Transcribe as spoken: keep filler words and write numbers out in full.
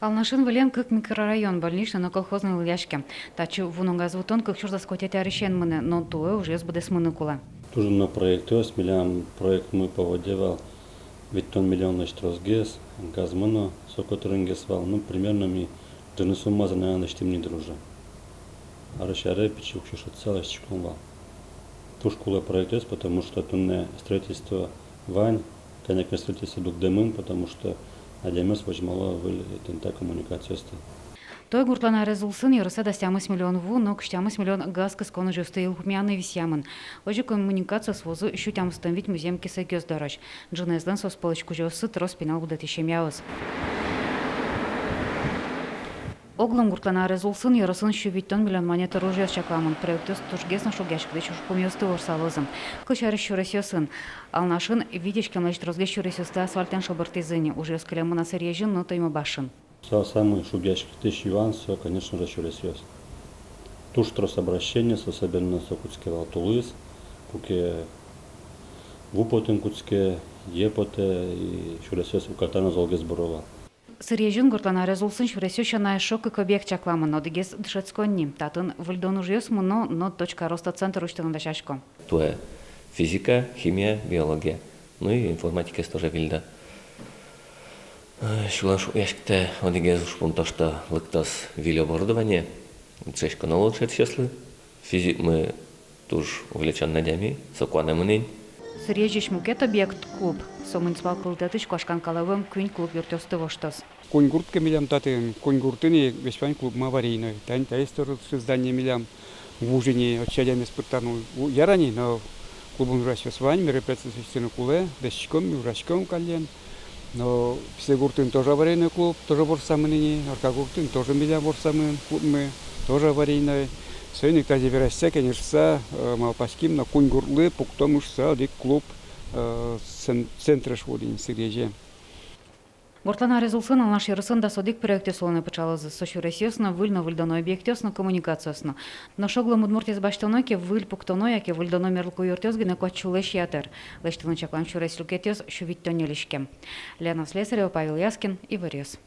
Алнашын вылэм кык микрорайон, больничной но колхозной улӥяське. Татчы ву но газ вутон кык сюрс дас куатетӥ арысен мынэ, но туэ ужъёс быдэсмыны кулэ. Туж дуно проектъёс, милям проектмы по воде вал витьтон миллионлэсь тросгес, газмы но со котырынгес вал, ну, примерно ми ӝыны суммазэ, наверно, лэсьтӥм ни дыр уже. Арысь аре пичи уксё шедьтыса лэсьтӥськом вал. Туж кулэ проектъёс, потому что туннэ строительство вань, кӧня ке строительство дугдэмын, потому что адямиос возьмало выль тӥни та коммуникациосты. Туэ гуртлэн арез улсын ёросэ дас тямыс миллион ву но кызь тямыс миллион газ кыскон ужъёсты йылпумъяны висъямын. Озьы коммуникациос вуозы сю тямыстон вить музъем кисэгъёс дорозь. Ӝынызлэн соос пӧлысь кузёоссы трос пинал будэтӥсь семьяос. Оглом гуртлэн арез улсын ёросын сю витьтон миллион манет ужъёс чакламын. Проектъёс тужгес но шугъяськытӥсь ужпумъёсты ворсалозы. Кылсярысь, сюресъёсын. Алнашын вить иськемлэсь тросгес сюресъёсты асфальтэн шобыртӥзы ни, ужъёс кылемын на Сырьезьын но Тоймобашын. Со самый шугъяськытӥсь юан, со, конечно же, сюресъёс. Туж трос обращениос, особенно со кутске вал тулыс, куке ву потыны кутске, йӧ потэ, и сюресъёс уката но золгес быро вал. Сырьезьын гуртлэн арез улсын сюресъёс сяна эшшо кык объект чакламын, одӥгез дышетсконни. Татын выльдон ужъёс мыно, но «Точка роста» центр усьтыны дасясько. Туэ физика, химия, биология. Ну и информатикаез тоже выльдо. Э, сюлэм шугъяськытэ одӥгез ужпум то, что лыктоз выль оборудование, дышетсконо луоз дышетӥсьёслы. Физикмы туж увлечённый адями, со куанэ мынэ ини. Сырьезьысь мукет объект — клуб. Со муниципал кылдытэтысь куашкан калэ вуэм куинь клуб юртъёсты воштоз. Куинь гурт ке милям татын, куинь гуртын ик весь вань клубмы аварийной. Тани таиз тоже таӵе здание милям вуж ини, отчы адямиос пыртаны у-, яра ни, но клубын ужасьёс вань, мероприятиос лэсьтыны кулэ, дасяськом ми, ужаськом каллен. Но Песегуртын тоже аварийной клуб, тоже ворсамын ини, Аркагуртын тоже милям ворсамын клубмы, тоже аварийной. Соин ик тазьы вераськыса, кенешыса, э, малпаським, но куинь гуртлы пуктом ук со одӥг клуб, э, цен-, центрысь вуоз ини, Сырьезе. Гуртлэн арез улсын Алнаш ёросын дас одӥг проектъёс улонэ пыӵалозы. Со сюресъёс но, выль но выльдоно объектъёс но, коммуникациос но. Нош оглом Удмуртиез басьтоно ке, выль пуктоно яке выльдоно мерлыко юртъёс гинэ куать сюлэсь ятыр. Лэсьтыны чаклам сюрес люкетъёс сю витьтоннилы иськем. Лена Слесарева, Павел Яскин, «Иворъёс».